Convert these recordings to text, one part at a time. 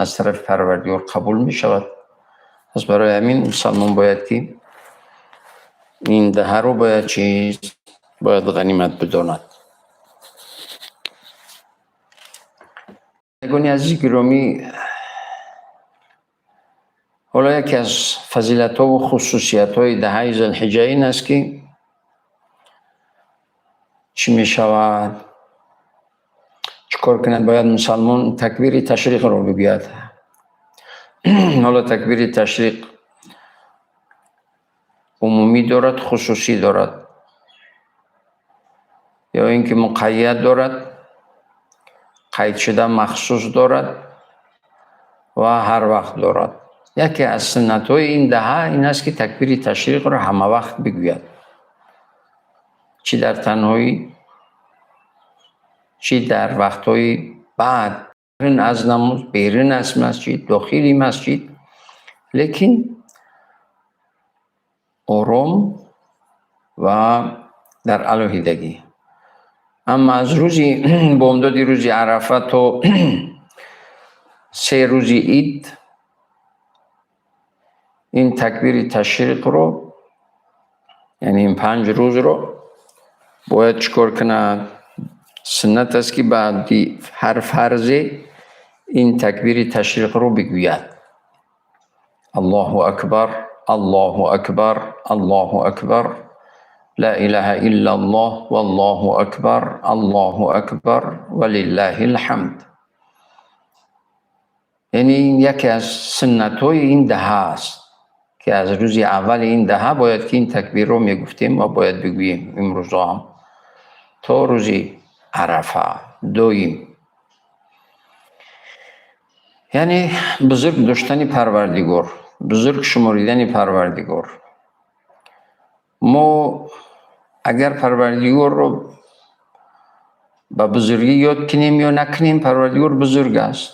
Аз тарафи Парвардигор қабул мешавад. Пас барои ҳамин мусалмон бояд ки ин даҳаро бояд чиз бояд ғанимат бидонад. Бинандагони азизи гиромӣ, ҳоло яке аз фазилатҳову хусусиятҳои даҳаи Зулҳиҷҷа ин аст, ки чӣ мешавад, чӣ кор кунад? Бояд мусалмон такбири ташриқро бигӯяд. Ҳоло такбири ташриқ умумӣ дорад, хусусӣ дорад ё ин ки муқайяд дорад, қайдшуда махсус дорад ва ҳар вақт дорад. Яке аз суннатҳои ин даҳа ин аст, ки такбири ташриқро ҳамавақт бигӯяд, чӣ дар танҳоӣ, чӣ дар вақтҳои баъд аз намоз, берун аз масҷид, дохили масҷид, лекин ором ва дар алоҳидагӣ. Аммо аз рӯзи бомдоди рӯзи Арафа то 3 рӯзи ид ин такбири ташриқро, яъне ин 5 рӯзро бояд чӣ кор кунад? Суннат аст, ки баъди ҳар фарзе ин такбири ташриқро бигӯяд: Аллоҳу акбар, Аллоҳу акбар, Аллоҳу акбар, ла илаҳа иллаллоҳ, валлоҳу акбар, Аллоҳу акбар, валиллаҳил ҳамд. Яъне ин яке аз суннатҳои ин даҳа аст, ки аз рӯзи аввали ин даҳа бояд ки ин такбирро мегуфтем ва бояд бигӯем имрӯзо ҳам то рӯзи Арафа доим. Яъне бузург доштани Парвардигор, бузург шуморидани Парвардигор. Мо агар Парвардигорро ба бузургӣ ёд кунем ё накунем, Парвардигор бузург аст.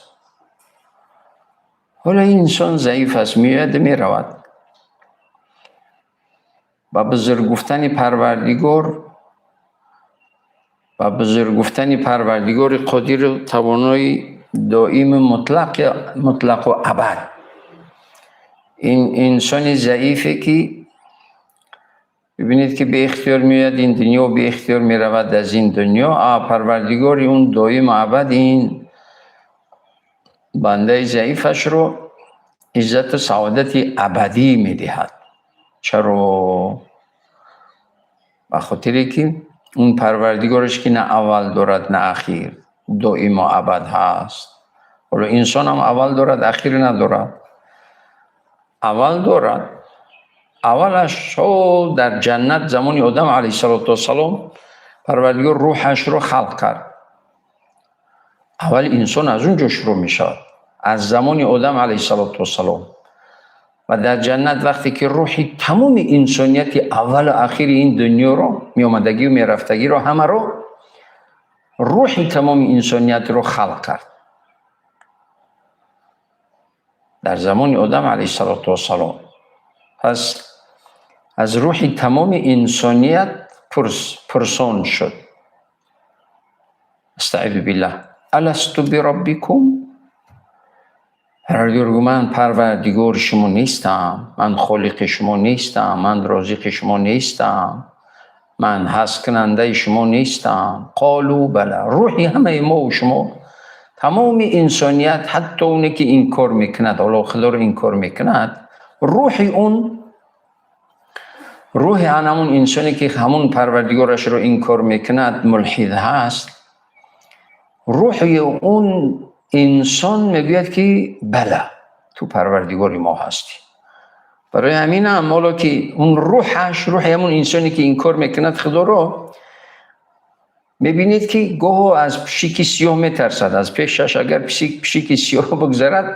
Ҳоло ин инсон заиф аст, меояду меравад. Ба бузург гуфтани Парвардигор, ба бузург гуфтани Парвардигори қодиру тавонои доиму мутлақу абад. Ин инсони заифе, ки бибинед, ки беихтиёр меояд ин дунё, беихтиёр меравад аз ин дунё, а Парвардигори он доиму абад ин бандаи заифашро иззату саодати абадӣ медиҳад. Чаро? Ба хотире ки он Парвардигораш, ки на аввал дорад, на ахир, доиму абад ҳаст. Ҳоло инсонам аввал дорад, ахир надорад. Аввал дорад. Аввалаш дар ҷаннат замони Одам алайҳиссалоту вассалом Парвардигор рӯҳашро халқ кард. Аввали инсон аз он ҷо шурӯъ мешавад, аз замони Одам алайҳиссалоту вассалом. Ва дар ҷаннат вақте ки рӯҳи тамоми инсонияти аввалу ахири ин дунёро, меомадагию мерафтагиро, ҳамаро, рӯҳи тамоми инсониятро халқ кард дар замони Одам алайҳиссалоту вассалом. Пас аз рӯҳи тамоми инсоният пурсон шуд. Астаизу биллаҳ: аласту бираббикум? Парвардигор гуфт: ман Парвардигори шумо нестам, ман холиқи шумо нестам, ман розиқи шумо нестам, ман ҳасткунандаи шумо нестам? Қолу бала. Рӯҳи ҳамаи мову шумо, тамоми инсоният, ҳатто оне ки инкор мекунад, ҳоло Худоро инкор мекунад, рӯҳи он, рӯҳи ан ҳамун инсоне, ки ҳамун Парвардигорашро инкор мекунад, мулҳид ҳаст, рӯҳи он инсон мегӯяд, ки бала, ту Парвардигори мо ҳастӣ. Барои ҳаминам ҳоло ки он рӯҳаш, рӯҳи ҳамун инсоне, ки инкор мекунад Худоро, мебинед, ки гоҳо аз пишики сиёҳ метарсад. Аз пешаш агар пишики сиёҳ бигзарад,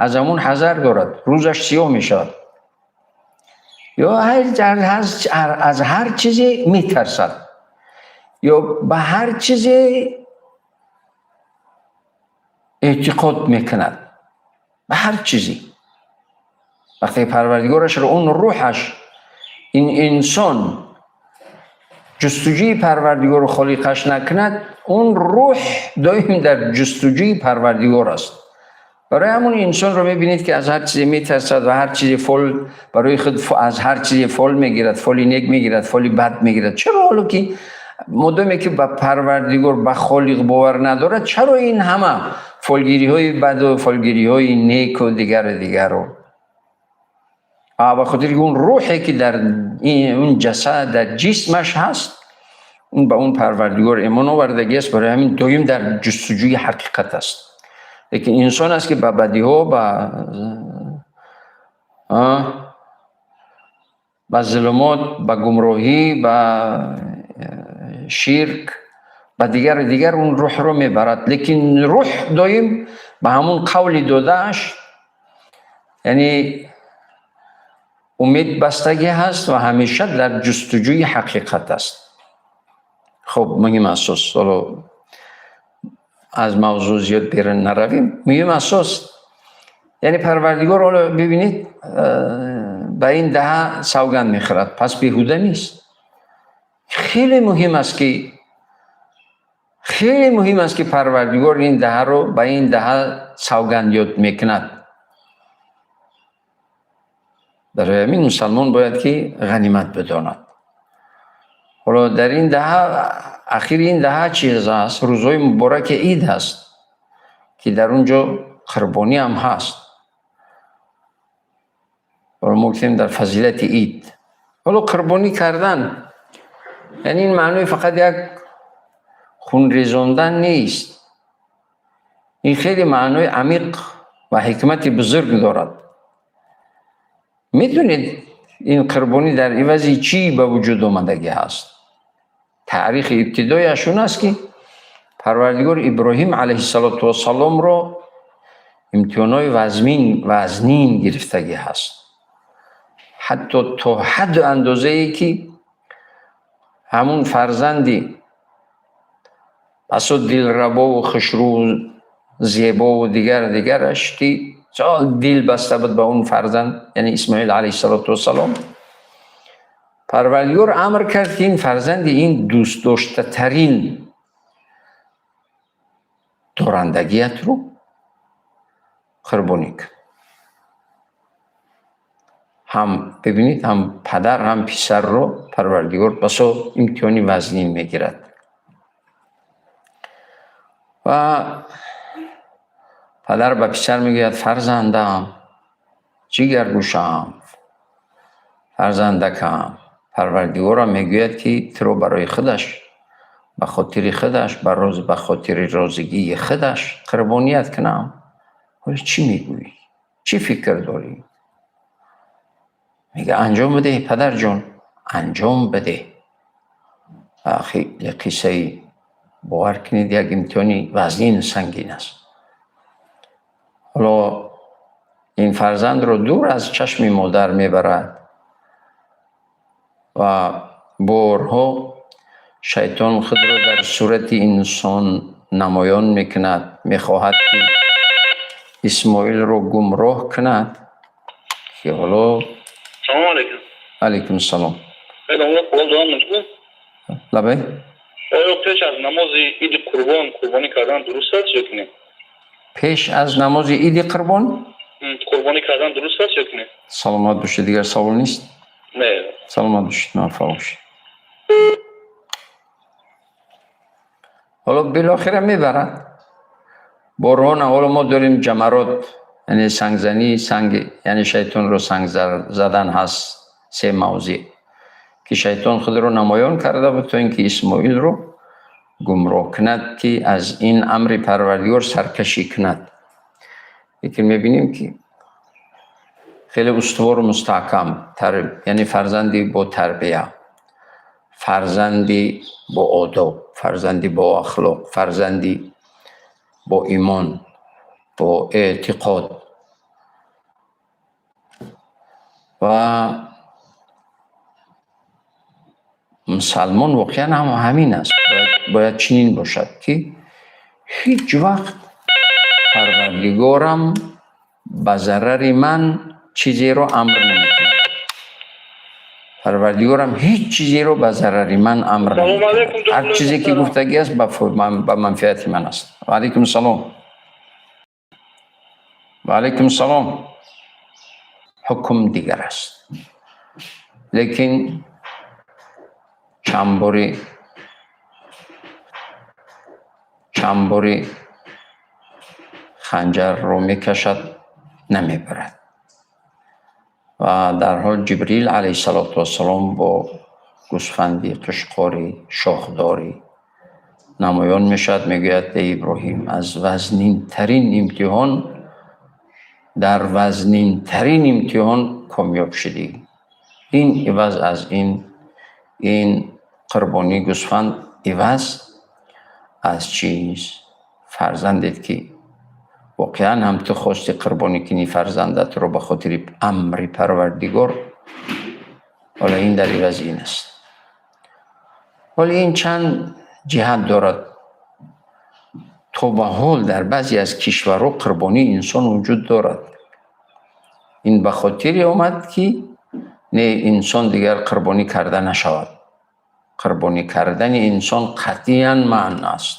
аз ҳамун ҳазар дорад, рӯзаш сиёҳ мешавад, ё аз ҳар чизе метарсад, ё ба ҳар чизе эътиқод мекунад, ба ҳар чизе. Вақте Парвардигорашро он рӯҳаш, ин инсон ҷустуҷӯи Парвардигору холиқаш накунад, он рӯҳ доим дар ҷустуҷӯи Парвардигор аст. Барои ҳамон инсонро мебинед, ки аз ҳар чизе метарсад ва ҳар чизе фол барои худ, аз ҳар чизе фол мегирад, фоли нек мегирад, фоли бад мегирад. Чаро? Ҳоло ки модоме ки ба Парвардигор, ба Холиқ бовар надорад, чаро ин ҳама фолгириҳои баду фолгириҳои неку дигару дигару? Ба хотири ки он рӯҳе, ки дар он ҷасад, дар ҷисмаш ҳаст, он ба он Парвардигор имон овардагӣ аст. Барои ҳамин доим дар ҷустуҷӯи ҳақиқат аст. Лекин инсон аст, ки ба бадиҳо, ба зулумот, ба гумроҳӣ, ба ширк, ба дигару дигар он рӯҳро мебарад. Лекин рӯҳ доим ба ҳамон қавли додааш, яъне умед бастагӣ ҳаст ва ҳамеша дар ҷустуҷӯи ҳақиқат аст. Хуб, муҳим асос, ҳоло аз мавзӯъ зиёд берун наравем. Муҳим асос, яъне Парвардигор, ҳоло бибинед, ба ин даҳа савганд мехӯрад, пас беҳуда нест. Хеле муҳим аст, ки хеле муҳим аст, ки Парвардигор ин даҳаро, ба ин даҳа савганд ёд мекунад. Барои ҳамин мусалмон бояд ки ғанимат бидонад. Ҳоло дар ин даҳа, ахири ин даҳа чиз аст? Рӯзҳои мубораки ид аст, ки дар он ҷо қурбонӣ ҳам ҳаст. Ҳоло мо гуфтем дар фазилати ид. Ҳоло қурбонӣ кардан, яъне ин маънои фақат як хунрезондан нест, ин хеле маънои амиқ ва ҳикмати бузург дорад. Медонед, ин қурбонӣ дар ивази чӣ ба вуҷуд омадагӣ ҳаст? Таърихи ибтидояш он аст, ки Парвардигор Иброҳим алайҳиссалоту вассаломро имтиҳонҳои вазнин гирифтагӣ ҳаст, ҳатто то ҳадду андозае, ки ҳамун фарзанди басо дилрабову хушрӯву зебову дигар дигараш, ки дил баста буд ба он фарзанд, яъне Исмоил алайҳиссалоту вассалом, Парвардигор амр кард, ки ин фарзанди, ин дӯстдоштатарин дорандагиятро қурбонӣ кун. Ҳам бибинед, ҳам падар, ҳам писарро Парвардигор басо имтиҳони вазнин мегирад. Ва падар ба писар мегӯяд: «Фарзандам, ҷигаргӯшам, фарзандакам, Парвардигорам мегӯяд, ки туро барои худаш, ба хотири худаш, ба хотири розигии худаш қурбоният кунам. Ҳоло чӣ мегӯӣ, чӣ фикр дорӣ?» Мега: «Анҷом бидеҳ, падарҷон, анҷом бидеҳ». Хеле қиссаи, бовар кунед, як имтиҳони вазнину сангин аст. Ҳоло ин фарзандро дур аз чашми модар мебарад ва борҳо шайтон худро дар сурати инсон намоён мекунад, мехоҳад, ки Исмоилро гумроҳ кунад, ки ҳоло Салому алейкум. Алейкум салом. Савол дорам, мумкин? Лабай. Оё пеш аз намози иди қурбон қурбонӣ кардан дуруст аст ё ки не? Пеш аз намози иди қурбон? Қурбонӣ кардан дуруст аст ё ки не? Саломат бошед. Дигар савол нест? Не. Саломат бошед, муваффақ бошед. Ҳоло билохира мебарад борҳо. Ҳоло мо дорем ҷамарот, яъне сангзанӣ, санг, яъне шайтонро санг задан ҳаст. Се мавзеъ, ки шайтон худро намоён карда буд, то ин ки Исмоилро гумроҳ кунад, ки аз ин амри Парвардигор саркашӣ кунад. Лекин мебинем, ки хеле устувору мустаҳкам, яъне фарзанди бо тарбия, фарзанди бо одоб, фарзанди бо ахлоқ, фарзанди бо имон, бо эътиқод. Ва мусалмон воқеан ҳам ҳамин аст, бояд чунин бошад, ки ҳеҷ вақт Парвардигорам ба зарари ман чизеро амр намекунад, Парвардигорам ҳеҷ чизеро ба зарари ман амр намекунад, ҳар чизе ки гуфтагӣ аст, ба манфиати ман аст. Ва алайкум салом. Ва алайкум салом. Ҳукм дигар аст. Лекин чанд бори ханҷарро мекашад, намебарад. Ва дар ҳол Ҷибрил алайҳиссалоту вассалом бо гӯсфанди қушқори шохдорӣ намоён мешавад, мегӯяд: эй Иброҳим, аз вазнинтарин имтиҳон, дар вазнинтарин имтиҳон комёб шудӣ. Ин иваз аз ин қурбонии гӯсфанд иваз аз чиз фарзандет ки воқеан ҳам ту хости қурбонӣ кунӣ фарзандатро ба хотири амри Парвардигор, ҳоло ин дар ивази ин аст. Ҳоло ин чанд ҷиҳат дорад. То ба ҳол дар баъзе аз кишварҳо қурбонии инсон вуҷуд дорад. Ин ба хотире омад ки не, инсон дигар қурбонӣ карда нашавад. Қурбонӣ кардани инсон қатъиян манъ аст.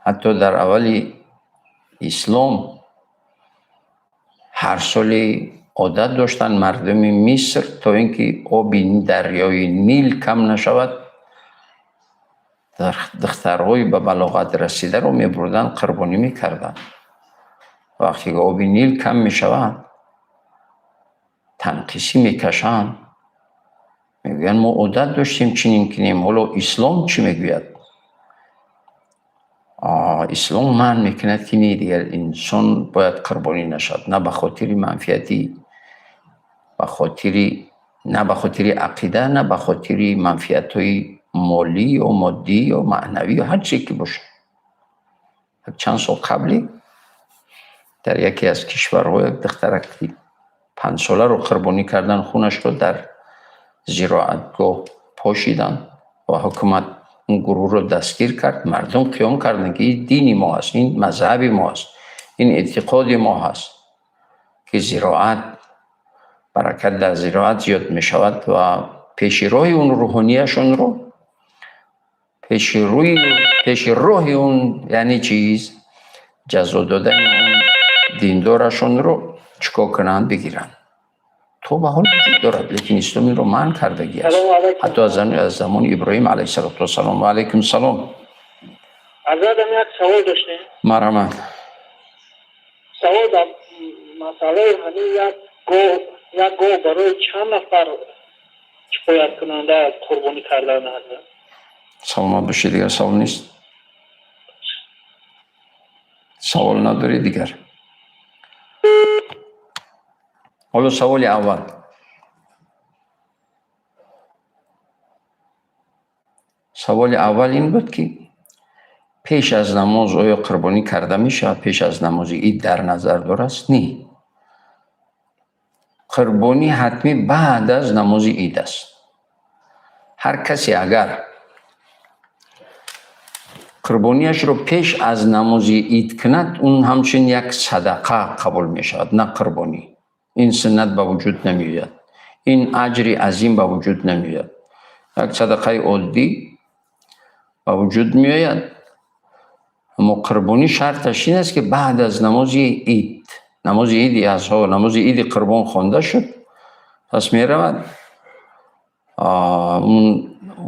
Ҳатто дар аввали ислом ҳар соли одат доштанд мардуми Миср, то ин ки оби дарёи Нил кам нашавад, духтарҳои ба балоғат расидаро мебурданд, қурбонӣ мекарданд. Вақте ки оби Нил кам мешавад, танқисӣ мекашанд, мегӯянд: мо одат доштем чунин кунем, ҳоло ислом чӣ мегӯяд? Ислом манъ мекунад ки не, дигар инсон бояд қурбонӣ нашавад, на ба хотири манфиати, ба хотири, на ба хотири ақида, на ба хотири манфиатҳои молӣ ё моддӣ ё маънавӣ ё ҳар чизе ки бошад. Чанд сол қаблӣ дар яке аз кишварҳо як духтараки 5-соларо қурбонӣ кардан, хунашро дар зироатгоҳ пошиданд ва ҳукумат он гурӯҳро дастгир кард. Мардум қиём карданд ки ин дини мо аст, ин мазҳаби мо аст, ин эътиқоди мо ҳаст ки зироат, баракат дар зироат зиёд мешавад, ва пеши роҳи он рӯҳонияшонро, пеши роҳи он, яъне чиз, ҷазо додани он диндорашонро чикор кунанд, бигиранд. То ба ҳол вуҷуд дорад, лекин ислом инро манъ кардагӣ аст. Ҳатто аз замони Иброҳим алайҳиссалоту вассалом. Ва алайкум салом. Ҳазратам, як савол доштем. Марҳамат. Савол дар масъалаи ҳамин як гов, як гов барои чанд нафар кифояткунанда аз қурбонӣ кардан, ҳазрат? Саломат бошед. Дигар савол нест? Савол надорӣ дигар? Ҳоло саволи аввал. Саволи аввал ин буд ки пеш аз намоз оё қурбонӣ карда мешавад? Пеш аз намози ид дар назар дораст? Не. Қурбонӣ ҳатмӣ баъд аз намози ид аст. Ҳар касе агар қурбониашро пеш аз намози ид кунад, он ҳамчун як садақа қабул мешавад, на қурбонӣ. Ин суннат ба вуҷуд намеояд, ин аҷри азим ба вуҷуд намеояд. Як садақаи оддӣ ба вуҷуд меояд. Аммо қурбонӣ шарташ ин аст ки баъд аз намози ид, намози иди Азҳо, намози иди қурбон хонда шуд, пас меравад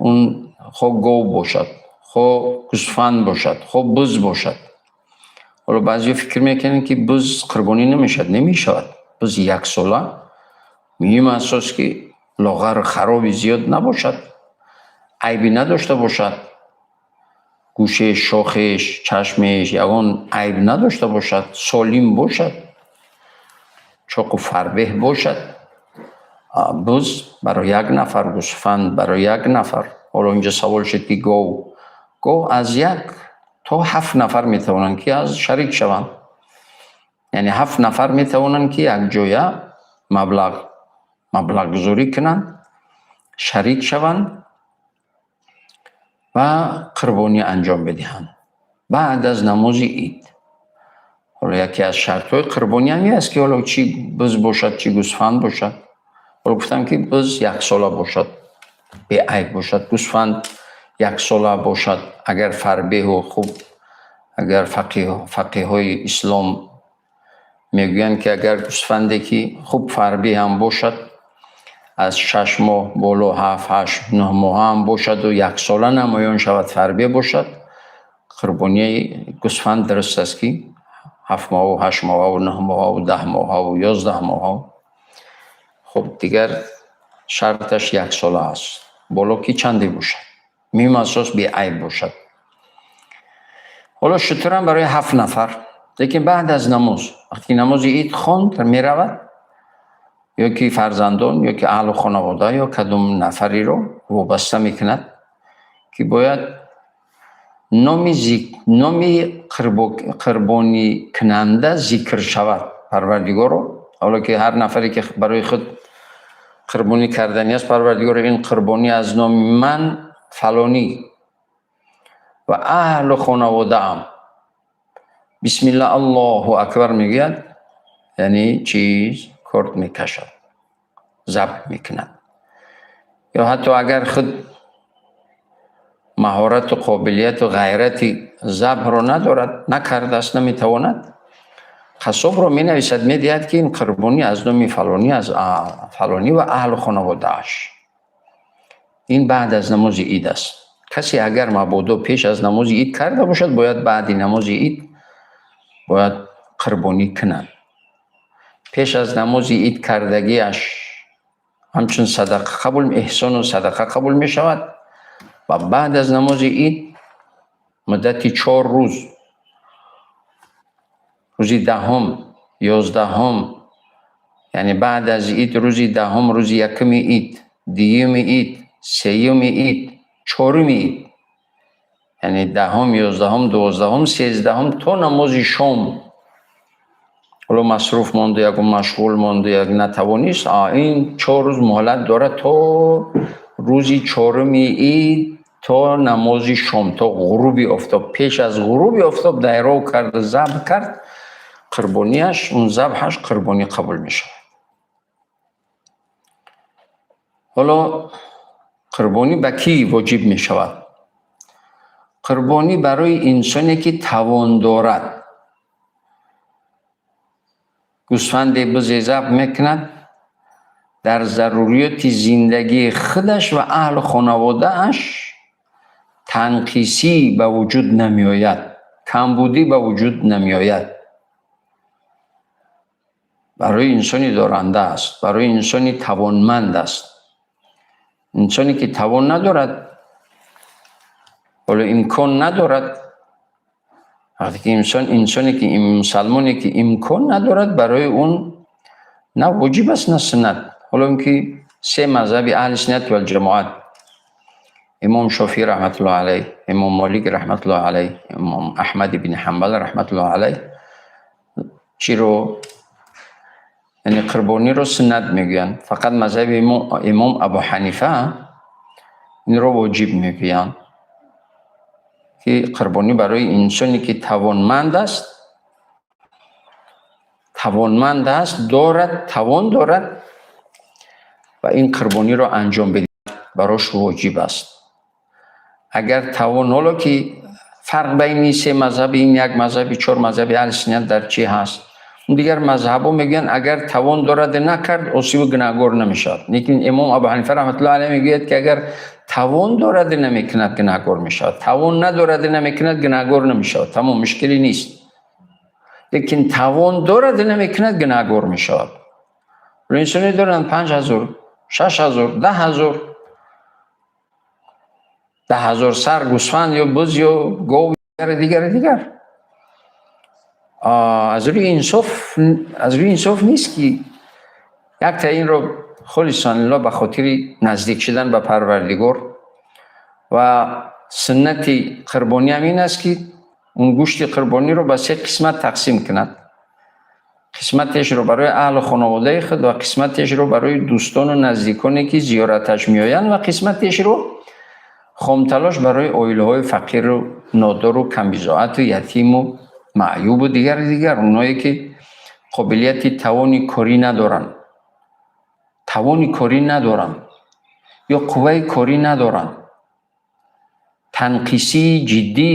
он хо гов бошад, хо гӯсфанд бошад, хо буз бошад. Ҳоло баъзеҳо фикр мекунанд ки буз қурбонӣ намешавад. Намешавад. Буз яксола, муҳим асос ки лоғару хароби зиёд набошад, айбе надошта бошад, гӯшеш, шохеш, чашмеш ягон айб надошта бошад, солим бошад, чоқу фарбеҳ бошад. Буз барои як нафар, гӯсфанд барои як нафар. Ҳоло инҷо савол шуд ки гов. Гов аз 1 то 7 нафар метавонанд ки аз шарик шаванд. Яъне 7 нафар метавонанд ки якҷоя маблағгузорӣ кунанд, шарик шаванд ва қурбонӣ анҷом бидиҳанд баъд аз намози ид. Ҳоло яке аз шартҳои қурбонӣ ҳам ин аст ки ҳоло чӣ буз бошад, чӣ гӯсфанд бошад. Ҳоло гуфтам ки буз яксола бошад, беайб бошад, гӯсфанд яксола бошад, агар фарбеҳу хуб, агар фақиҳҳои ислом Мегӯянд, ки агар гӯсфанде, ки хуб фарбӣ ҳам бошад, аз 6 моҳ боло, 7, 8, 9 моҳ ҳам бошаду яксола намоён шавад, фарбе бошад, қурбонии гӯсфанд дуруст аст, ки 7 моҳу 8 моҳаву 9 моҳаву 10 моҳаву 11 моҳав. Хуб, дигар шарташ яксола аст. Боло ки чанде бошад, муҳим асос беайб бошад. Ҳоло шутурам барои ҳафт нафар, лекин баъд аз намоз, вақте ки намози ид хонд, меравад, ё ки фарзандон, ё ки аҳлу хонавода, ё кадом нафареро вобаста мекунад, ки бояд номи қурбоникунанда зикр шавад. Парвардигоро, ҳоло ки ҳар нафаре ки барои худ қурбонӣ карданӣ аст, Парвардигоро, ин қурбонӣ аз номи ман фалонӣ ва аҳлу хонаводаам, бисмилла, Аллоҳу акбар мегӯяд, яъне чиз корд мекашад, забҳ мекунад. Ё ҳатто агар худ маҳорату қобилияту ғайрати забҳро надорад, накардааст, наметавонад, қассобро менависад, медиҳад, ки ин қурбонӣ аз номи фалонӣ, аз фалонӣ ва аҳлу хонаводааш. Ин баъд аз намози ид аст. Касе агар мабодо пеш аз намози ид карда бошад, бояд баъди намози ид бояд қурбонӣ кунад. Пеш аз намози ид кардагиаш ҳамчун садақа қабул, эҳсону садақа қабул мешавад. Ва баъд аз намози ид муддати 4 рӯз, рӯзи 10-ум, 11-ум, яъне баъд аз ид рӯзи 10-ум, рӯзи якуми ид, дуюми ид, сеюми ид, чоруми ид, яъне 10-ум, 11-ум, 12-ум, 13-ум то намози шом. Ҳоло масруф монду, ягон машғул монду, як натавонист, ин 4 рӯз муҳлат дорад, то рӯзи чоруми ид, то намози шом, то ғуруби офтоб. Пеш аз ғуруби офтоб дайров кард, забҳ кард, қурбонияш, он забҳаш қурбонӣ қабул мешавад. Ҳоло қурбонӣ ба кӣ воҷиб мешавад? Қурбонӣ барои инсоне, ки тавон дорад, гӯсфанде, бузе забҳ мекунад, дар заруриёти зиндагии худаш ва аҳлу хонаводааш танқисӣ ба вуҷуд намеояд, камбудӣ ба вуҷуд намеояд. Барои инсони доранда аст, барои инсони тавонманд аст. Инсоне ки тавон надорад, ҳоло имкон надорад, вақте ки инсон, инсоне ки, мусалмоне ки имкон надорад, барои он на воҷиб аст, на суннат. Ҳоло ин ки се мазҳаби аҳли суннат валҷамоат, имом Шофиӣ раҳматуллоҳи алайҳ, имом Молик раҳматуллоҳи алайҳ, имом Аҳмад ибни Ҳанбал раҳматуллоҳи алайҳ, чиро, яъне қурбониро суннат мегӯянд. Фақат мазҳаби имом Абу Ҳанифа инро воҷиб мегӯянд, ки қурбонӣ барои инсоне ки тавонманд аст, тавонманд аст, дорад, тавон дорад ва ин қурбониро анҷом бидиҳад, барош воҷиб аст. Агар тавон, ҳоло ки фарқ байни се мазҳаби, ин як мазҳаби, чор мазҳаби аҳли суннат дар чӣ ҳаст? Дигар мазҳабҳо мегӯянд, агар тавон дорад, накард, осиву гунаҳгор намешавад. Лекин имом Абу Ҳанифа раҳматуллоҳи алайҳ мегӯяд, ки агар тавон дорад, намекунад, гунаҳгор мешавад, тавон надорад, намекунад, гунаҳгор намешавад, тамом, мушкилӣ нест. Лекин тавон дорад, намекунад, гунаҳгор мешавад. Инсоне доранд 5000, 6000, 10,000, 10,000 сар гӯсфанд ё буз ё гов, дигар дигар. Аз рӯи инсоф нест, ки якта инро холисан лиллоҳ, ба хотири наздик шудан ба Парвардигор. Ва суннати қурбонӣ ҳам ин аст, ки он гӯшти қурбониро ба се қисмат тақсим кунад: қисматешро барои аҳлу хонаводаи худ ва қисматешро барои дӯстону наздиконе, ки зиёраташ меоянд, ва қисматешро хомталош барои оилаҳои фақиру нодору камбизоату ятиму маъюбу дигару дигар, оное ки қобилияти тавони корӣ надоранд, тавони корӣ надоранд ё қувваи корӣ надоранд, танқисии ҷиддӣ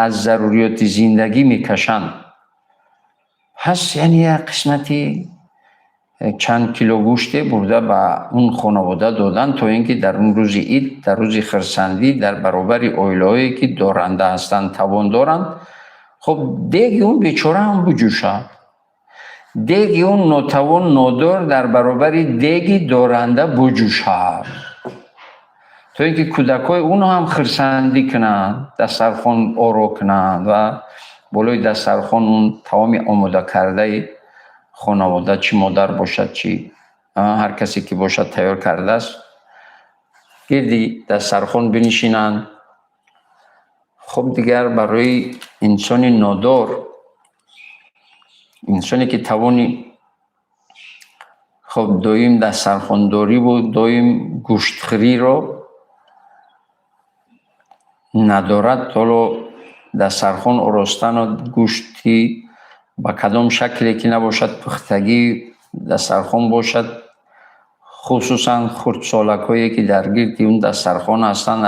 аз заруриёти зиндагӣ мекашанд. Пас яъне як қисмати чанд кило гӯште бурда ба он хонавода додан, то ин ки дар он рӯзи ид, дар рӯзи хурсандӣ, дар баробари оилаҳое ки доранда ҳастанд, тавон доранд, хуб, деги он бечора ҳам буҷӯшад, деги он нотавон, нодор дар баробари деги доранда буҷӯшад, то ин ки кӯдакҳои уно ҳам хурсандӣ кунанд, дастархон оро кунанд ва болои дастархон он таоми омодакардаи хонавода, чӣ модар бошад, чӣ ҳар касе ки бошад, тайёр кардааст, гирди дастархон бинишинанд. Хуб, дигар барои инсони нодор, инсоне ки тавони, хуб, доим дастархондориву доим гӯштхӯриро надорад, ҳоло дастархон оростану гӯшти ба кадом шакле ки набошад, пухтагӣ дастархон бошад, хусусан хурдсолакҳое ки дар гирди он дастархон ҳастанд,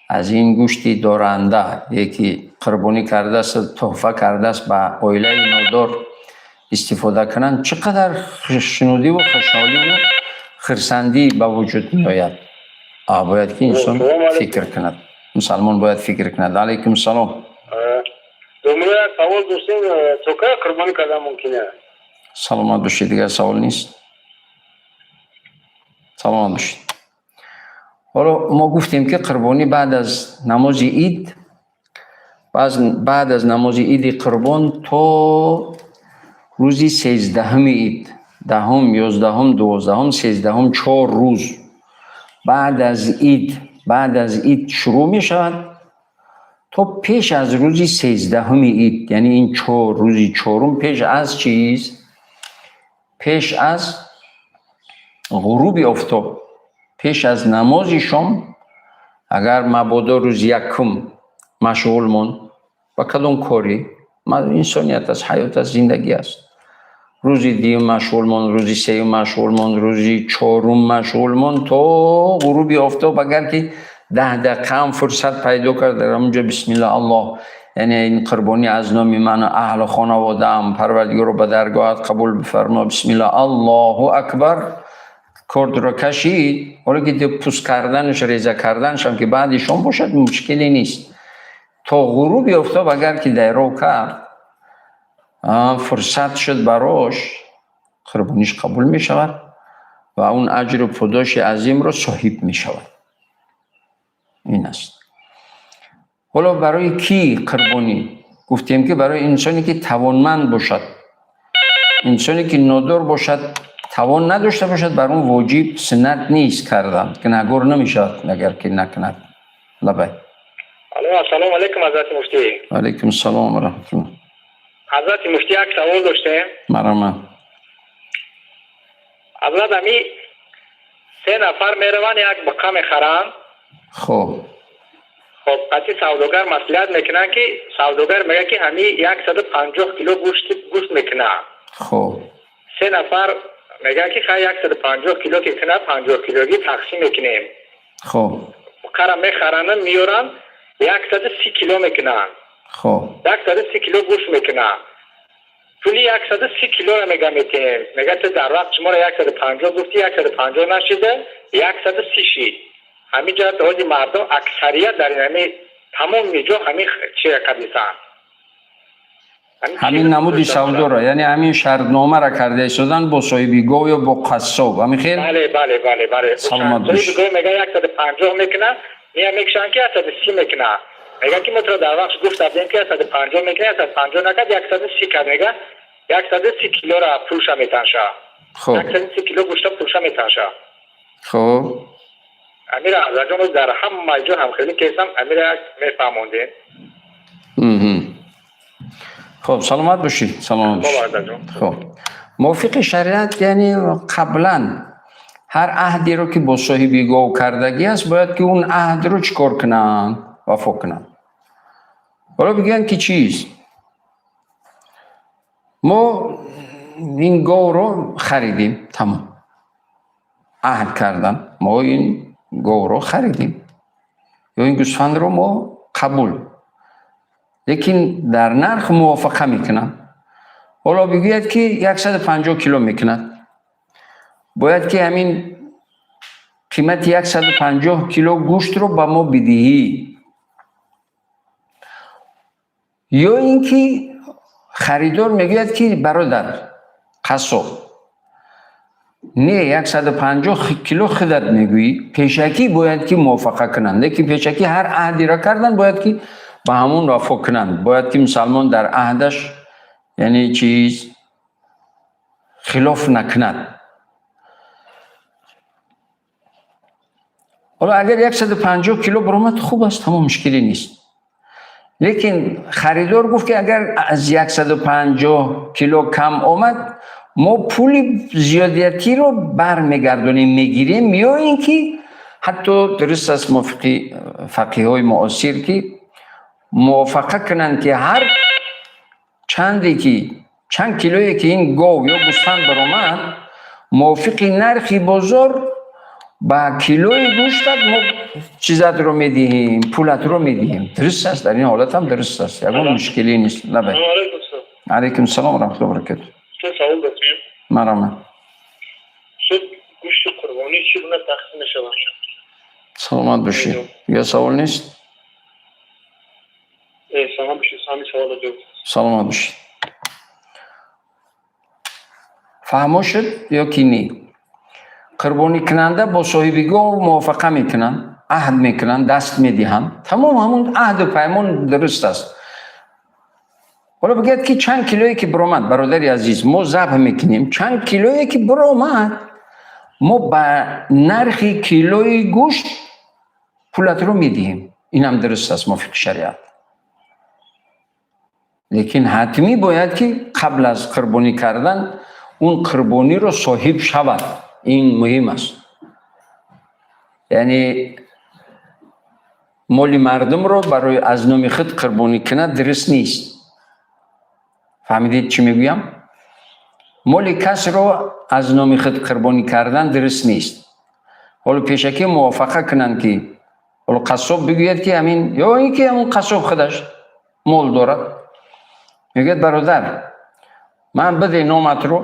аз ин гӯшти доранда, ки қурбонӣ кардааст, тӯҳфа кардааст, ба оилаи нодор истифода кунанд, чӣ қадар хушнудиву хушҳоливу хурсандӣ ба вуҷуд меояд. Бояд ки инсон фикр кунад, мусалмон бояд фикр кунад. Алайкум салом. Домулло, як савол доштем: то кай қурбонӣ кардан мумкин аст? Саломат бошед. Дигар савол нест, саломат бошед. Ҳоло мо гуфтем, ки қурбонӣ баъд аз намози ид, баъд аз намози иди қурбон то рӯзи 13-уми ид, 10-ум, 11-ум, 12-ум, 13-ум, 4 рӯз баъд аз ид, баъд аз ид шурӯъ мешавад то пеш аз рӯзи 13-уми ид, яъне ин 4 рӯзи чорум пеш аз чиз, пеш аз ғуруби офтоб, пеш аз намози шом. Агар мабодо рӯзи якум машғул монд ба кадом корӣ, инсоният аст, ҳаёт аст, зиндагӣ аст, рӯзи дуюм машғул монд, рӯзи сеюм машғул монд, рӯзи чорум машғул монд, то ғуруби офтоб агар ки 10 дақиқаам фурсат пайдо кард, дар ҳамонҷо бисмилла, Аллоҳ, яъне ин қурбонӣ аз номи ману аҳлу хонаводаам, Парвардигоро, ба даргоҳат қабул бифармо, бисмилла, Аллоҳу акбар, кордро кашид. Ҳоло ки пӯст карданаш, реза карданашам ки баъди шом бошад, мушкиле нест. То ғуруби офтоб агар ки дайров кард, фурсат шуд барош, қурбониш қабул мешавад ва он аҷру подоши азимро соҳиб мешавад. Ин аст. Ҳоло барои кӣ қурбонӣ? Гуфтем, ки барои инсоне ки тавонманд бошад. Инсоне ки нодор бошад, тавон надошта бошад, бар он воҷиб, суннат нест кардан, гунаҳгор намешавад, агар ки накунад. Лабай. Алло, ассалому алайкум, ҳазрати муфтӣ. Алайкум салом ва раҳматуллоҳ. Ҳазрати муфтӣ, як савол доштем. Марҳамат. Ҳазрат, ами се нафар мераванд, як буқа мехаранд. Хоб, қати савдогар маслиҳат мекунанд, ки савдогар мегӯяд, ки ҳами 150 кило гӯшт мекунад. Се нафар мегӯяд, ки хай, 150 кило ки кунад, 50 килогӣ тақсим мекунем. Буқара мехаранду меёранд, 130 кило мекунанд. 130 кило гӯшт мекунад. Пули 130 килоро мега метиҳем. Мега, ту дар вақт шуморо 150 гуфтӣ, 150 нашида, 130 шид. Ҳамин ҷо ҳози мардум аксарият дар ҳами тамоми ҷо ҳамин чира кардисанд. Ҳамин намуди савдоро, яъне ҳамин шартномаро карда истодан бо соҳиби гов ё бо қассоб, ҳамин хел? Бале. Саломат бош. Соҳиби гов мега, 150 мекунад, мия мекушанд, ки 130 мекунад. Мега, ки мо туро дар вақт гуфта будем, ки 150 мекунад, 150 накард, 130 кард. Мега, 130 килора пулша метанша. 130 кило гӯшта пулша метанша. Амира ҳазратҷон, дар ҳама ҷо ҳамхелӣ кесам, амира як мефаҳмондем. Хоб, саломат бошед, саломат бошед. Ҳазратҷон. Хоб, мувофиқи шариат, яъне қаблан ҳар аҳдеро ки бо соҳиби гов кардагӣ аст, бояд ки он аҳдро чӣ кор кунанд? Вафо кунанд. Ҳоло бигӯянд, ки чиз, мо ин говро харидем, тамом, аҳд кардан, мо ин говро харидем ё ин гӯсфандро мо қабул, лекин дар нарх мувофиқа мекунанд. Ҳоло бигӯяд, ки 150 кило мекунад. Бояд ки ҳамин қимати 150 кило гӯштро ба мо бидиҳӣ. Ё ин ки харидор мегӯяд, ки бародар қассоб, не, 150 кило худат мегӯӣ, пешакӣ бояд ки мувофақа кунанд. Лекин пешакӣ ҳар аҳдеро кардан бояд ки ба ҳамон вафо кунанд. Бояд ки мусалмон дар аҳдаш, яъне чиз хилоф накунад. Ҳоло агар 150 кило баромад, хуб аст, тамом, мушкиле нест. Лекин харидор гуфт, ки агар аз 150 кило кам омад, мо пули зиёдиятиро бармегардонем, мегирем, ё ин ки ҳатто дуруст аст мувофиқи фақиҳҳои муосир, ки мувофақа кунанд, ки ҳар чанде ки чанд килое ки ин гов ё гӯсфанд баромад, мувофиқи нархи бозор ба килои гӯштат мо чизатро медиҳем, пулатро медиҳем. Дуруст аст, дар ин ҳолат ҳам дуруст аст, ягон мушкиле нест. Лабай. Алайкум салом ва раҳматуллоҳи ва баракатуҳ. Савол дорем. Марҳамат. Гӯшти қурбонӣ чӣ гуна тақсим мешавад? Саломат бошед. Дигар савол нест? Саломат бошед, ҳамин саволро ҷавоб. Саломат бошед. Фаҳмо шуд ё ки не? Қурбоникунанда бо соҳиби гов мувофақа мекунанд, аҳд мекунанд, даст медиҳанд. Тамом, ҳамун аҳду паймон дуруст аст. Ҳоло бигӯяд, ки чанд килое ки биромад, бародари азиз, мо забҳ мекунем, чанд килое ки биромад, мо ба нархи килои гӯшт пулатро медиҳем. Инам дуруст аст мувофиқи шариат. Лекин ҳатмӣ бояд ки қабл аз қурбонӣ кардан он қурбониро соҳиб шавад. Ин муҳим аст. Яъне моли мардумро барои аз номи худ қурбонӣ кунад дуруст нест. Фаҳмидед, чӣ мегӯям? Моли касро аз номи худ қурбонӣ кардан дуруст нест. Ҳоло пешакӣ мувофақа кунанд, ки ҳоло қассоб бигӯяд, ки ҳамин, ё ин ки ҳамон қассоб худаш мол дорад, мегӯяд: бародар, ман биде номатро,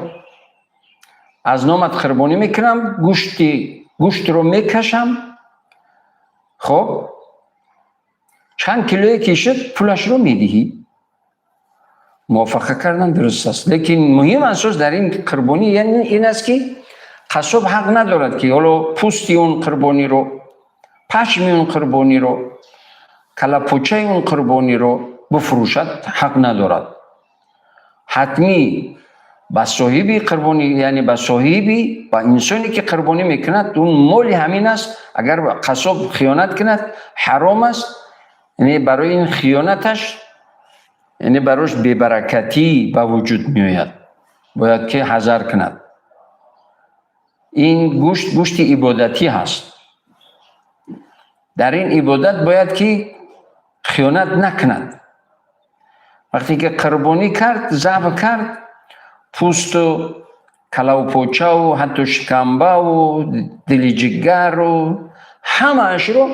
аз номат қурбонӣ мекунам, гӯштро мекашам, хоб, чанд килое ки шуд, пулашро медиҳӣ. Мувофақа кардан дуруст аст. Лекин муҳим асос дар ин қурбонӣ ин аст, ки қассоб ҳақ надорад, ки ҳоло пӯсти он қурбониро, пашми он қурбониро, калапочаи он қурбониро бифурӯшад, ҳақ надорад. Ҳатмӣ ба соҳиби қурбонӣ, яъне ба соҳиби, ба инсоне ки қурбонӣ мекунад, он моли ҳамин аст. Агар қассоб хиёнат кунад, ҳаром аст. Яъне барои ин хиёнаташ, яъне барош бебаракатӣ ба вуҷуд меояд. Бояд ки ҳазар кунад. Ин гӯшт гӯшти ибодатӣ ҳаст. Дар ин ибодат бояд ки хиёнат накунад. Вақте ки қурбонӣ кард, забҳ кард, пӯсту калавпочаву ҳатто шикамбаву дили ҷигару ҳамаашро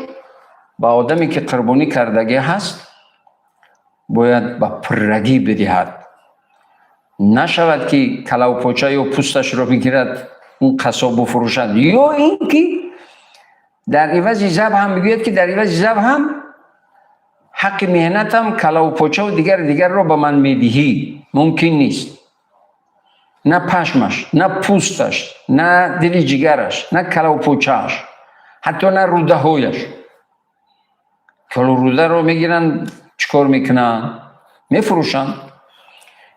ба одаме ки қурбонӣ кардагӣ ҳаст, бояд ба пуррагӣ бидиҳад. Нашавад, ки калавпоча ё пӯсташро бигирад, он қассоб бифурӯшад, ё ин ки дар ивази забҳ ҳам бигӯяд, ки дар ивази забҳ ҳам ҳаққи меҳнатам калавпочаву дигар дигарро ба ман медиҳӣ. Мумкин нест. На пашмаш, на пӯсташ, на дили ҷигараш, на калавпочааш, ҳатто на рӯдаҳояш. Ҳоло рӯдаро мегиранд, чӣ кор мекунанд? Мефурӯшанд.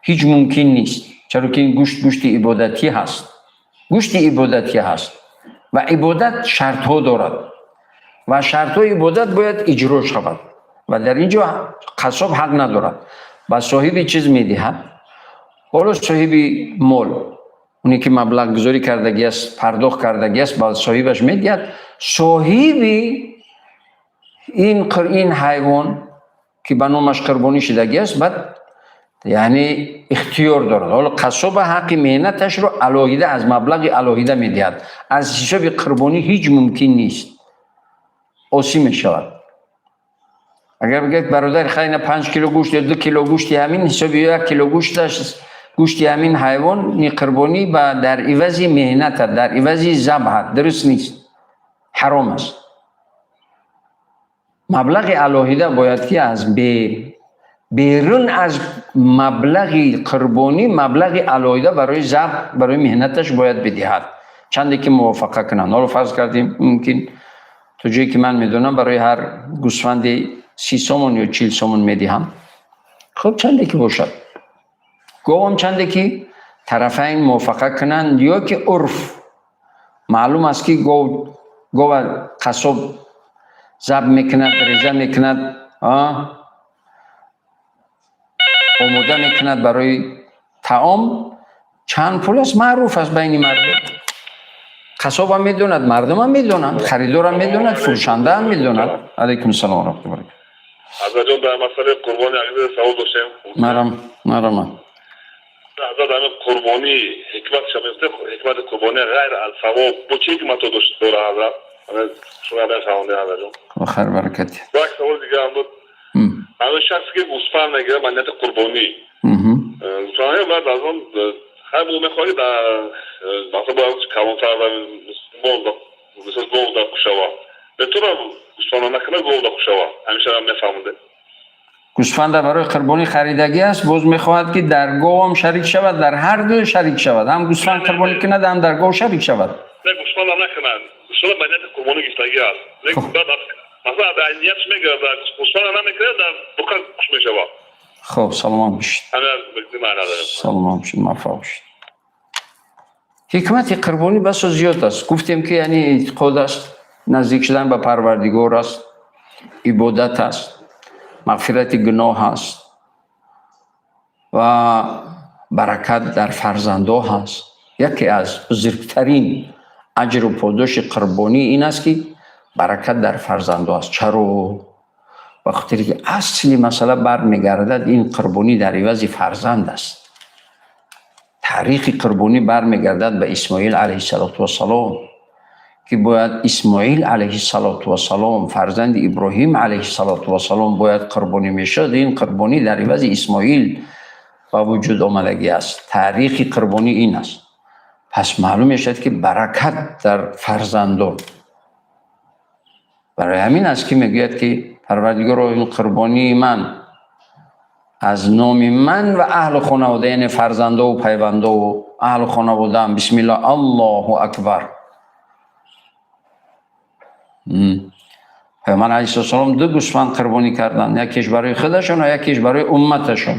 Ҳеҷ мумкин нест. Чаро ки ин гӯшт гӯшти ибодатӣ ҳаст. Гӯшти ибодатӣ ҳаст ва ибодат шартҳо дорад ва шартҳои ибодат бояд иҷро шавад. Ва дар ин ҷо қассоб ҳақ надорад. Ба соҳиби чиз медиҳад. Ҳоло соҳиби мол, оне ки маблағгузорӣ кардагӣ аст, пардохт кардагӣ аст, ба соҳибаш медиҳад. Соҳиби ин ҳайвон, ки ба номаш қурбонӣ шудагӣ аст, баъд яъне ихтиёр дорад. Ҳоло қассоба ҳаққи меҳнаташро алоҳида аз маблағи алоҳида медиҳад. Аз ҳисоби қурбонӣ ҳеҷ мумкин нест. Осӣ мешавад. Агар бигӯяд: бародар, хайна 5 кило гӯшт ё 2 кило гӯшти ҳамин ҳисоби, ё 1 кило гӯшташ Гӯшти ҳамин ҳайвони қурбонӣ ба дар ивази меҳнатат, дар ивази забҳат дуруст нест, ҳаром аст. Маблағи алоҳида бояд ки аз берун аз маблағи қурбонӣ маблағи алоҳида барои забҳ, барои меҳнаташ бояд бидиҳад, чанде ки мувофақа кунанд. Ҳоло фарз кардем, мумкин то ҷое ки ман медонам, барои ҳар гӯсфанде 30 сомон ё 40 сомон медиҳам. Хуб, чанде ки бошад, говам чанде ки тарафайн мувофақа кунанд ё ки урф маълум аст, ки гов, гова қассоб забҳ мекунад, реза мекунад, омода мекунад барои таом, чанд пул аст, маъруф аст байни мардум. Қассобам медонад, мардумам медонанд, харидорам медонад, фурӯшандаам медонад. Алайкум салом раҳматуллоҳи баракатуҳ. Ҳазратҷон, дар масъалаи қурбони як савол доштем. Марам, марама. Ҳазрат, ҳамин қурбонӣ ҳикматша мегуфтем, ҳикмати қурбонӣ ғайр аз савоб бо чӣ ҳикмато дора, ҳазрат? Шумо мефаҳмонед, ҳазратҷон. Хайр, баракати. Як саволи дига ҳам буд. Ҳамин шахсе ки гӯсфанд мегирад ба нияти қурбонӣ, гӯсфанд, баъд аз он хай бо мехоҳӣ дар масалан бояд калонтар, мисол гов да кушава, метавона гӯсфанда накунад, гов да кушава? Ҳамеша мефаҳмонед. Гӯсфанда барои қурбонӣ харидагӣ аст, боз мехоҳад, ки дар говам шарик шавад, дар ҳар ду шарик шавад, ҳам гӯсфанд қурбонӣ кунад, ҳам дар гов шарик шавад. Не, гӯсфанда накунад, гӯсфанда ба нияти қурбонӣ гирифтагӣ аст. Баъд масалан дар ниятш мегирад, гӯсфанда намекунад, дар буқа куш мешавад. Хуб, саломат бошед. Саломат бошед, муваффақ бошед. Ҳикмати қурбонӣ басо зиёд аст. Гуфтем, ки яъне эътиқод аст, наздик шудан ба Парвардигор аст, ибодат аст, мағфирати гуноҳ аст ва баракат дар фарзандо ҳаст. Яке аз бузургтарин аҷру подоши қурбонӣ ин аст, ки баракат дар фарзандо аст. Чаро? Ба хотире ки асли масъала бармегардад, ин қурбонӣ дар ивази фарзанд аст. Таърихи қурбонӣ бармегардад ба Исмоил алайҳиссалоту вассалом, ки бояд Исмоил алайҳиссалоту вассалом, фарзанди Иброҳим алайҳиссалоту вассалом, бояд қурбонӣ мешуд. Ин қурбонӣ дар ивази Исмоил ба вуҷуд омадагӣ аст. Таърихи қурбонӣ ин аст. Пас маълум мешавад, ки баракат дар фарзандон. Барои ҳамин аст, ки мегӯяд, ки Парвардигоро, ин қурбонии ман аз номи ман ва аҳлу хонавода, яъне фарзандову пайвандову аҳлу хонаводаам, бисмилла, Аллоҳу акбар. Паёмбар алайҳиссалом ду гӯсфанд қурбонӣ карданд, якеш барои худашон ва якеш барои умматашон.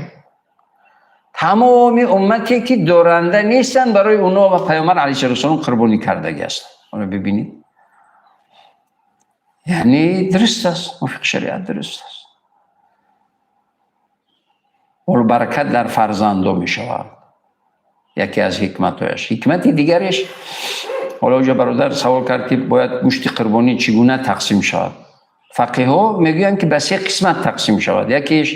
Тамоми уммате, ки доранда нестанд, барои онҳо ва Паёмбар алайҳиссалом қурбонӣ кардагӣ ҳастанд. Ҳоло бибинед, яъне дуруст аст, мувофиқи шариат дуруст аст. Ҳоло баракат дар фарзандо мешавад, яке аз ҳикматҳояш. Ҳикмати дигареш, ҳоло оҷа бародар савол кард, ки бояд гӯшти қурбонӣ чӣ гуна тақсим шавад. Фақиҳҳо мегӯянд, ки ба се қисмат тақсим шавад: якеш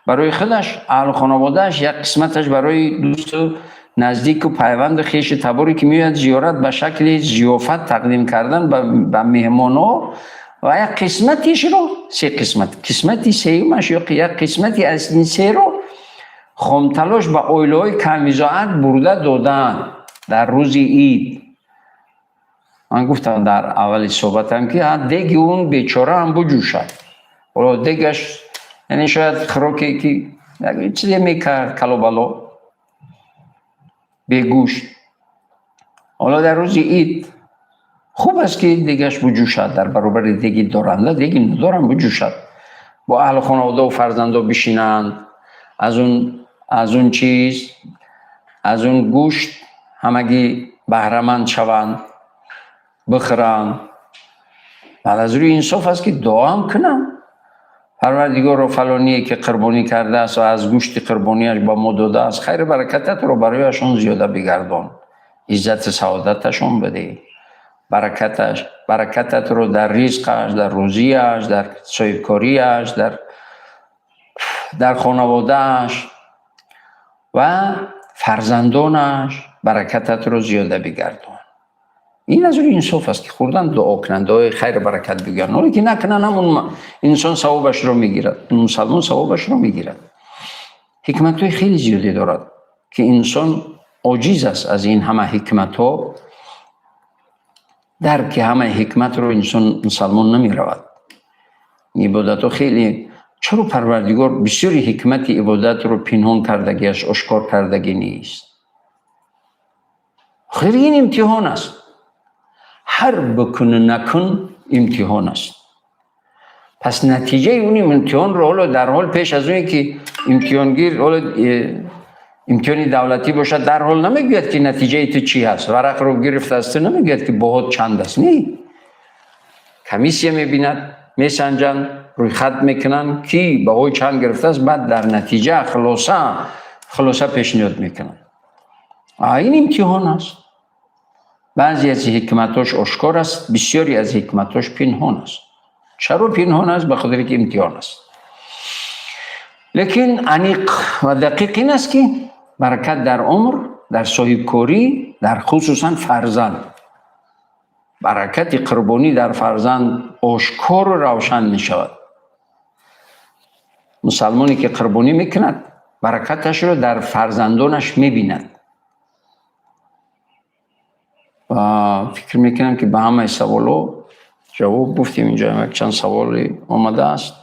барои худаш, аҳлу хонаводааш, як қисматаш барои дӯсту наздику пайванду хешу таборе, ки меояд зиёрат, ба шакли зиёфат тақдим кардан ба меҳмонҳо, ва як қисматишро, се қисмат, қисмати сеюмаш ё як қисмати аз ин серо хомталош ба оилаҳои камбизоат бурда додаанд дар рӯзи ид. Ман гуфтам дар аввали суҳбатам, ки деги он бечора ҳам буҷӯшад. Ҳоло дегаш, яъне шояд хӯроке, ки чизе мекард, калобало, бегӯшт. Ҳоло дар рӯзи ид хуб аст, ки дегаш буҷӯшад, дар баробари деги доранда деги надорам буҷӯшад, бо аҳлу хонаводаву фарзандо бишинанд, аз он чиз, аз он гӯшт ҳамагӣ баҳраманд шаванд, бихӯранд. Баъд аз рӯи инсоф аст, ки дуоам кунанд: Парвардигоро, фалоние, ки қурбонӣ кардааст ва аз гӯшти қурбониаш ба мо додааст, хайру баракататро барояшон зиёда бигардон, иззату саодаташон бидеҳ, баракаташ, баракататро дар ризқаш, дар рӯзияш, дар соҳибкориаш, дар хонаводааш ва фарзандонаш баракататро зиёда бигардон. Ин аз рӯи инсоф аст, ки хӯрдан, дуо кунанд, дуои хайру баракат бигӯянд. Ҳоле ки накунанд ҳам, он инсон савобашро мегирад, мусалмон савобашро мегирад. Ҳикматҳои хеле зиёде дорад. ки инсон оҷиз аст аз ин ҳама ҳикматҳо, дарки ҳама ҳикматро инсон мусалмон намеравад. Ибодатҳо хеле, чаро Парвардигор бисёри ҳикмати ибодатро пинҳон кардагиаш, ошкор кардагӣ нест? Охир ин имтиҳон аст. Ҳар бикун накун имтиҳон аст. Пас натиҷаи он имтиҳонро ҳоло дар ҳол пеш аз оне ки имтиҳонгир, ҳоло имтиҳони давлатӣ бошад, дар ҳол намегӯяд ки натиҷаи ту чӣ ҳаст. Варақро гирифта аз ту намегӯяд ки баҳот чанд аст. Не. Комиссия мебинад, месанҷанд, рӯйхат мекунанд, ки баҳои чанд гирифтааст, баъд дар натиҷа хулоса пешниҳод мекунанд. Ин имтиҳон аст. Баъзе аз ҳикматҳош ошкор аст, бисёре аз ҳикматҳош пинҳон аст. Чаро пинҳон аст? Ба хотире ки имтиҳон аст. Лекин аниқ ва дақиқ ин аст ки баракат дар умр, дар соҳибкорӣ, дар хусусан фарзанд. Баракати қурбонӣ дар фарзанд ошкору равшан мешавад. Мусалмоне ки қурбонӣ мекунад, баракаташро дар фарзандонаш мебинад. Ва фикр мекунам ки ба ҳамаи саволҳо ҷавоб гуфтем. Инҷо як чанд саволе омадааст.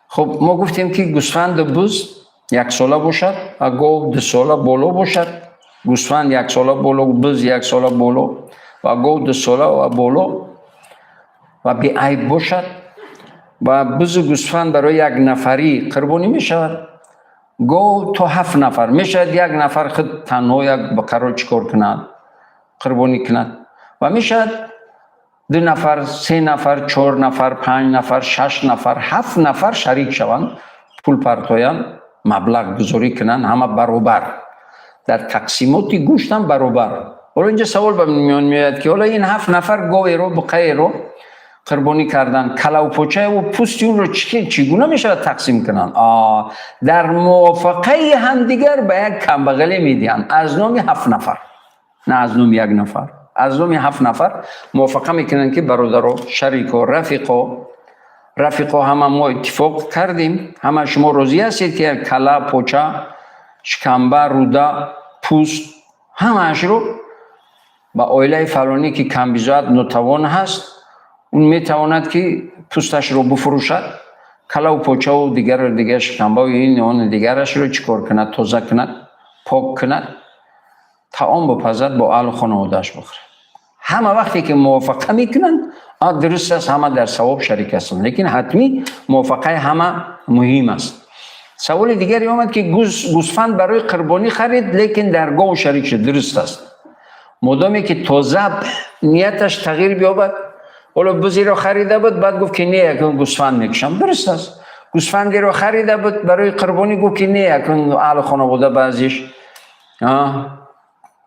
Хуб, мо гуфтем ки гӯсфанду буз яксола бошад ва гов дусола боло бошад. Гӯсфанд яксола боло, буз яксола боло ва гов дусола ва боло ва беайб бошад. Ва бузу гӯсфанд барои як нафарӣ қурбонӣ мешавад. Гов то 7 нафар мешавад. Як нафар худ танҳо як бақаро чӣ кор кунад? Қурбонӣ кунад. Ва мешавад 2 нафар, 3 нафар, 4 нафар, 5 нафар, 6 нафар, 7 нафар шарик шаванд, пул партоянд, маблағ гузорӣ кунанд, ҳама баробар. Дар тақсимоти гӯштам баробар. Ҳоло инҷо савол ба миён меояд ки ҳоло ин 7 нафар говеро, буқаеро қурбонӣ карданд, калавпочаеву пӯсти онро чӣ гуна мешавад тақсим кунанд? Дар мувофиқаи ҳамдигар ба як камбағале медиҳанд аз номи 7 нафар, на аз номи як нафар. Аз номи 7 нафар мувофиқа мекунанд ки бародаро, шарико, рафиқо, ҳама мо иттифоқ кардем, ҳама шумо розӣ ҳастед ки кала, поча, шикамба, руда, пӯст ҳамаашро ба оилаи фалонӣ ки камбизоат нотавон ҳаст, он метавонад ки пӯсташро бифурӯшад, калаву почаву дигару дигар, шикамбаву ин он дигарашро чӣ кор кунад? Тоза кунад, пок кунад, таом бипазад, бо аҳлу хонаводааш бихӯрад. Ҳама вақте ки мувофиқа мекунанд, дуруст аст, ҳама дар савоб шарик ҳастанд, лекин ҳатмӣ мувофиқаи ҳама муҳим аст. Саволи дигаре омад ки гӯсфанд барои қурбонӣ харид, лекин дар гов шарик шуд. Дуруст аст. Модоме ки то забҳ нияташ тағйир биёбад, ҳоло бузиро харида буд, баъд гуфт ки не, акун гӯсфанд мекушам. Дуруст аст. Гӯсфандеро харида буд барои қурбонӣ, гуфт ки не, акун аҳли хонавода баъзиш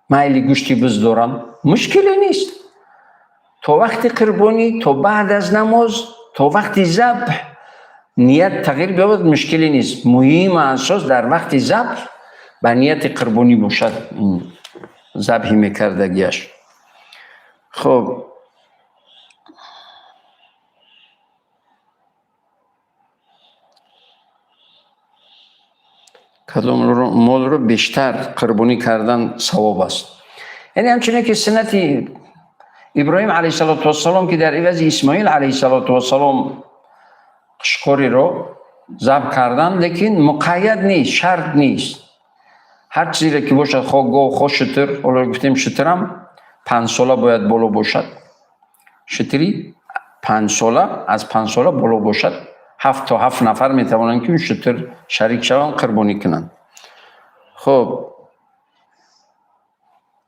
майли гӯшти буз дорам. Мушкиле нест. То вақти қурбонӣ, то баъд аз намоз, то вақти забҳ ният тағйир биёбад, мушкиле нест. Муҳим асос дар вақти забҳ ба нияти қурбонӣ бошад ин забҳи мекардагиаш. Хуб, кадом молро бештар қурбонӣ кардан савоб аст? Яъне ҳамчунин ки суннати Иброҳим алайҳиссалоту вассалом ки дар ивази Исмоил алайҳиссалоту вассалом қушқориро забҳ карданд, лекин муқайяд нест, шарт нест. Ҳар чизеро ки бошад, хоҳ гов, хоҳ шутур. Ҳоло гуфтем шутурам 5 сола бояд боло бошад. Шутури 5 сола, аз 5 сола боло бошад. 7 то 7 нафар метавонанд ки шутур шарик шаванд, қурбонӣ кунанд. Хуб,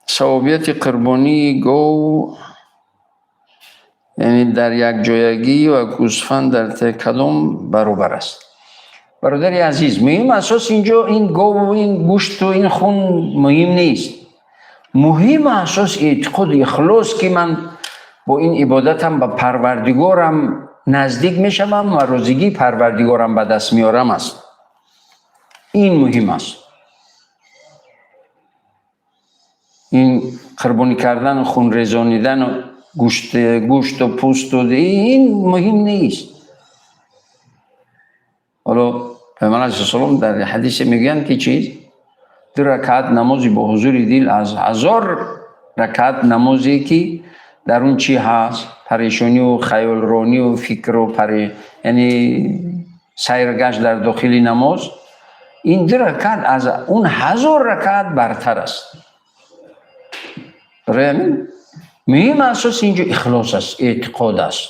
савобияти қурбонии гов яъне дар якҷоягӣ ва гӯсфанд дар кадом баробар аст? Бародари азиз, муҳим асос инҷо ин гову ин гӯшту ин хун муҳим нест. Муҳим асос эътиқоду ихлос ки ман бо ин ибодатам ба Парвардигорам наздик мешавам ва розигии Парвардигорам ба даст меорам аст. Ин муҳим аст. Ин қурбонӣ кардану хунрезонидану گوشت و پوست و این مهم نیست. حالا پیامبر علیه السلام در حدیث میگن که چیز 2 رکعت نمازی با حضور دل از 1000 رکعت نمازی که در اون چی هست، پریشانی و خیال رانی و فکر و یعنی سیرگشت در داخل نماز، این 2 رکعت از اون 1000 رکعت برتر است. برای همین مهم اساس اینجا اخلاص است، اعتقاد است.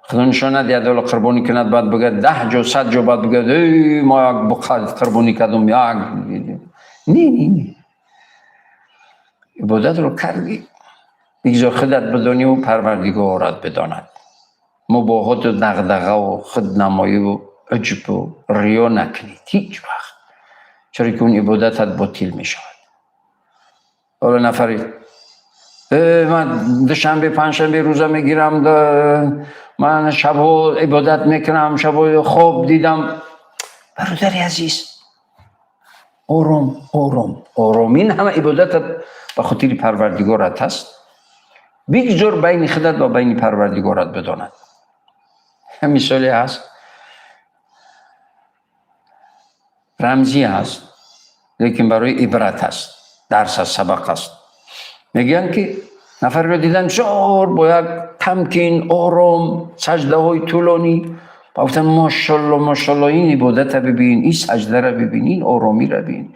خدا نشان ندهد حالا قربانی کند بعد بگه 10 جا 100 جا بعد بگه ای ما یک بقعه قربانی کردم، یک نه نه نه. عبادت رو کردی بگذار خودت بدانی و پروردگارت بداند. مباهات و دغدغه و خودنمایی و عجب و ریا نکنید هیچ وقت، چرا که اون عبادتت باطل می شود. حالا نفری من دوشنبه پنجشنبه روزه میگیرم، من شب عبادت میکنم، شب خواب دیدم. برادر عزیز آرام آرام آرام، این همه عبادتت به خاطر پروردگارت هست، بگذار بین خودت و بین پروردگارت بداند. مثالی هست، رمزی هست، لیکن برای عبرت هست، درس است، سبق است. میگن که نفر رو دیدن بسیار با یک تمکین آرام سجده های طولانی، گفتن ماشاءالله ماشاءالله، این عبادت رو ببین، این سجده رو ببین، این آرامی رو ببین،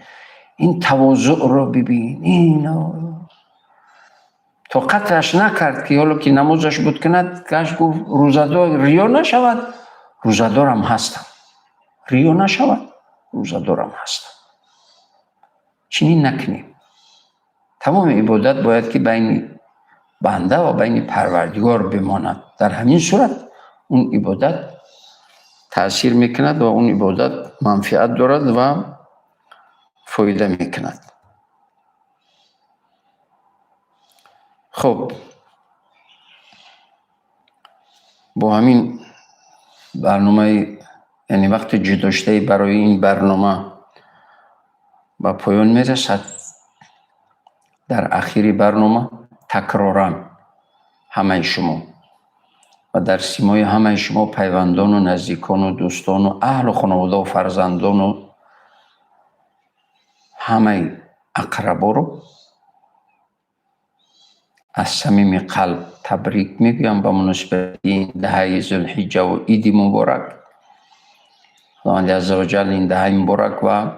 این تواضع رو ببین. این طاقتش نکرد که حالا که نمازش بود کند، کاش گفت روزه‌دار ریا نشود، روزه‌دارم هستم، ریا نشود، روزه‌دارم هستم. چنین نکنیم. تمام عبادت باید که بین بنده و بین پروردگار بماند. در همین صورت اون عبادت تأثیر میکند و اون عبادت منفعت دارد و فایده میکند. خب با همین برنامه، یعنی وقت جداشته برای این برنامه به پایان میرسد. در اخیر برنامه تکرارا همه شما و در سیمای همه شما پیوندان و نزدیکان و دوستان و اهل و خانواده و فرزندان و همه اقربا رو از صمیم قلب تبریک میگویم به مناسبت این دهه ذوالحجه و عید مبارک. خداوند عزوجل این دهه مبارک و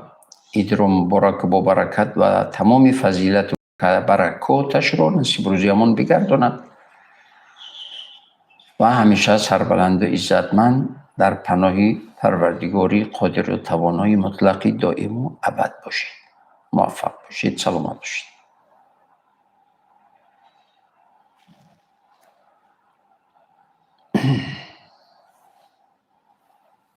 عید رو مبارک با برکت و تمام فضیلت و برکاتش رو نصیب روزیمان بگرداند و همیشه سربلند و عزتمند در پناه پروردگاری قادر و توانای مطلقی دائم و ابد باشید. موفق باشید، سلامت باشید.